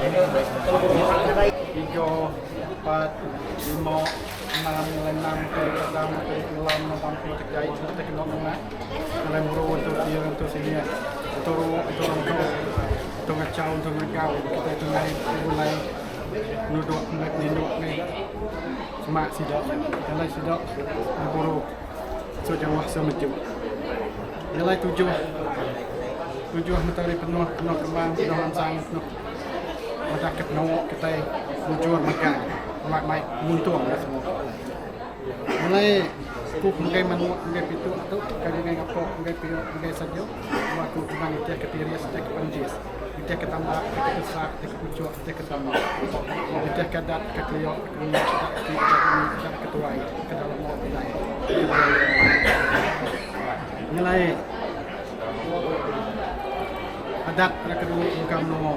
Tiga, empat, lima, enam, enam, enam, enam, enam, terjai, terkena menang. Alai muru entu pia entu sini entu entu rengkau entu ngachau entu ngeregau kitai tu enggai begulai nudok enggai penindok enggai semak sida alai sida beburu so jauh so meju. Jalai tujuh tujuh mata hari penuh penuh kembang penuh mansang penuh madah ke pengawa kitai mujur magang mai mai penguntung ngagai semua kitai. Mulai ku menggai manuk menggai pituk tu kai menggai ngapok menggai piok menggai sajuk ba ku kebang itih ke tiris itih ke panjis itih ke tambak itih ke pesak itih ke puchuk itih ke tama itih ke adat ke keliok ke kenyit adat aki adat ini adat ke tuai ke dalam lok indai nyelai adat ke dulu mega menua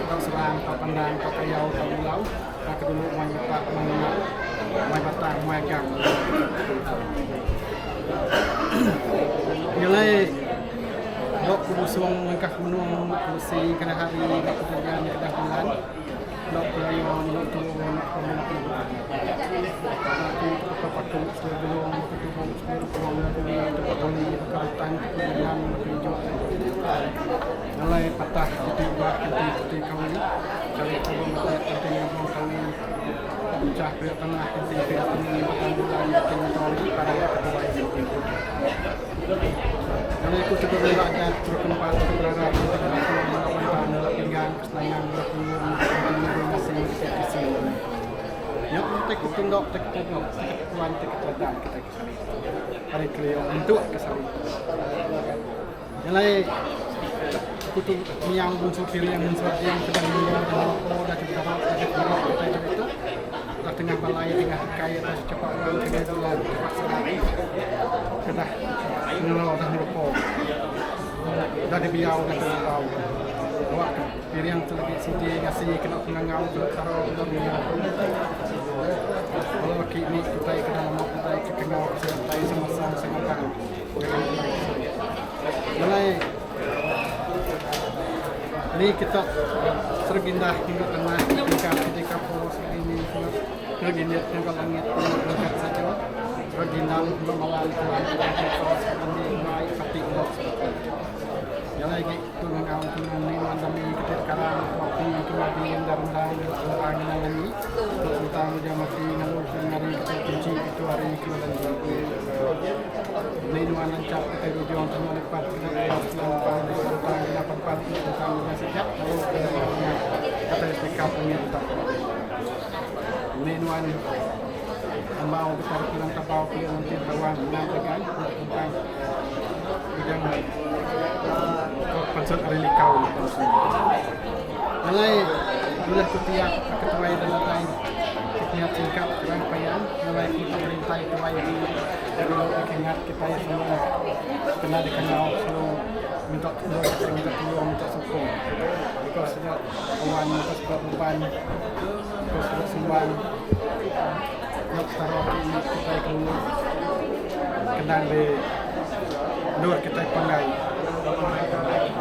tau serang tau pandang tau kayau tau mulau. Ka ke dulu muai ngetak muai ngena muai batang muai agang. Nyelai dok ku busung nengkah gunung ku besi kena hari dok ku jagan kedah bulan dok ku layo nyeluk tulu dok ku mung ku aku ke paku seluruh gelung ke tubu seluruh pulung ke tempat tali ke hutan ke dengan ke ijuk Ngalai patah enti ba enti ti kawi cari tebung adat enti ngabung kawi pecah pia tanah enti pia teni batang bulan enti ngetori parai ketuai enti Ngalai ku teguh bela adat terus kempat terus berarak enti beratur bela bantan bela pinggang kesenangan bela punggung enti nyurung asi enti kisi Nya meh ku tundok te ketudok te ketuan te keteladan kitai ke sehari hari kelia entuk ke sehari Nyelai aku tu miang bunsu piring bunsu ading ke dah meninggal dah melopo dah tentara dah dikira utai tu ditu dah tengah balai tengah tikai atas cepat orang tengah bulan cepat serak ke dah ngelo dah melopo dah dibiau dah dibiau awak ke piring tu lagi sidi ngasi kena pengangau kena taro kena miang bala aki ni kitai ke dalam kitai ke kengau ke seretai semasa sengapang. Alai ni kita sergindah hingga tanah hingga di kapur ini sergindah hingga langit hingga saja sergindah hingga malam tuan ini mai pati Allah Jalai lagi tu ngau tu ni mandami kita sekarang mati ke mati yang dah rendang tentang ini tentang dia mati ngalu ngari kita kunci itu hari kita Mei nuan lanchap kitai bejong temu lepat kena lepas selampang selampang kena pampat tentang dunya sejak lalu kena dunya kitai tekap angin tetap. Mei nuan ambau besar kilang tabau kilang lantin bawang menang tegan tentang bidang pansut ari likau. Alai ulih ku tiap ketuai dan nadai Setiap singkap terang payan ngelai ku rintai tuai dulu dikingat kitai semua kena dikangau selalu minta tulung kitai minta tulung minta sukung because sida awan because sida uban because sida sumban nya petara ti kitai kelu kenang di endur kitai panggai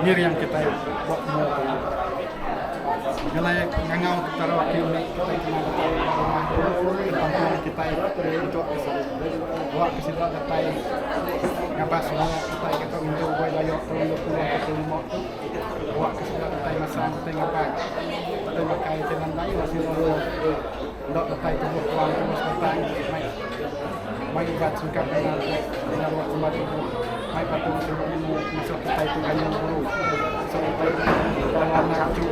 ngiring kitai ba umur tu. Ngelai ngangau petara ti umi kitai kena datai ba rumah kampung kitai untuk ke sida. Ba ke sida datai ngabas semua kitai ke tau ngintu gawai Dayak taun 2025 tu. Ba ke sida datai masang kitai ngaban. Kitai makai kitai nandai masih lalu enda datai tubuh tuan tubuh sebatang mai mai ubat singkap dengan dengan ruak sumbat tubuh mai patung sumbat ilmu masuk kitai tu gayung guru masuk kitai tu dalam anak cu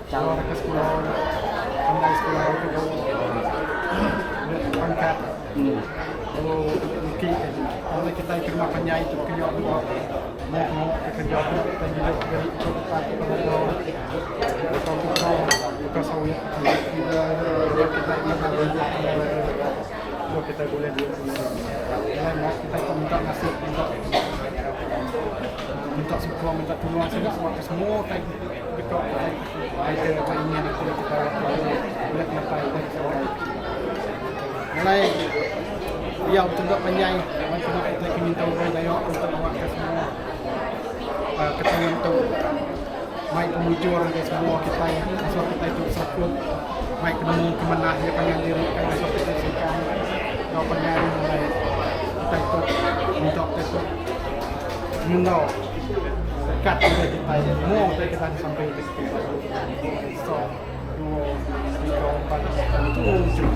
Kalau ke sekolah pandai sekolah ke pangkat lalu niki kalau kitai ke rumah panjai tu ke tu Meh pengawa ke kerja tu kitai ngidup ke diri tu ukai ke pelajar atau tukar tukar sawit dia kitai ngaga dulu kitai bulih duit alai meh kitai ka minta nasib minta minta sukong minta tulung sida sebab semua utai deka kitai ke ba ingin ati kitai bulih penatai dari seorang alai Iya betunda panjai laban kena kitai ke minta ubai Dayak untuk awakka semua ketuan tu. Mai pemujur ngagai semua kitai ngasuh kitai tu beserakup mai penemu ke manah ngagai pangan diri kai ngasuh kitai singkang enggau pangan alai kitai tu minta kitai tu ngena berekat ngagai kitai semua utai ke disampi kitai. Satu, dua, tiga, empat, lima, tujuh.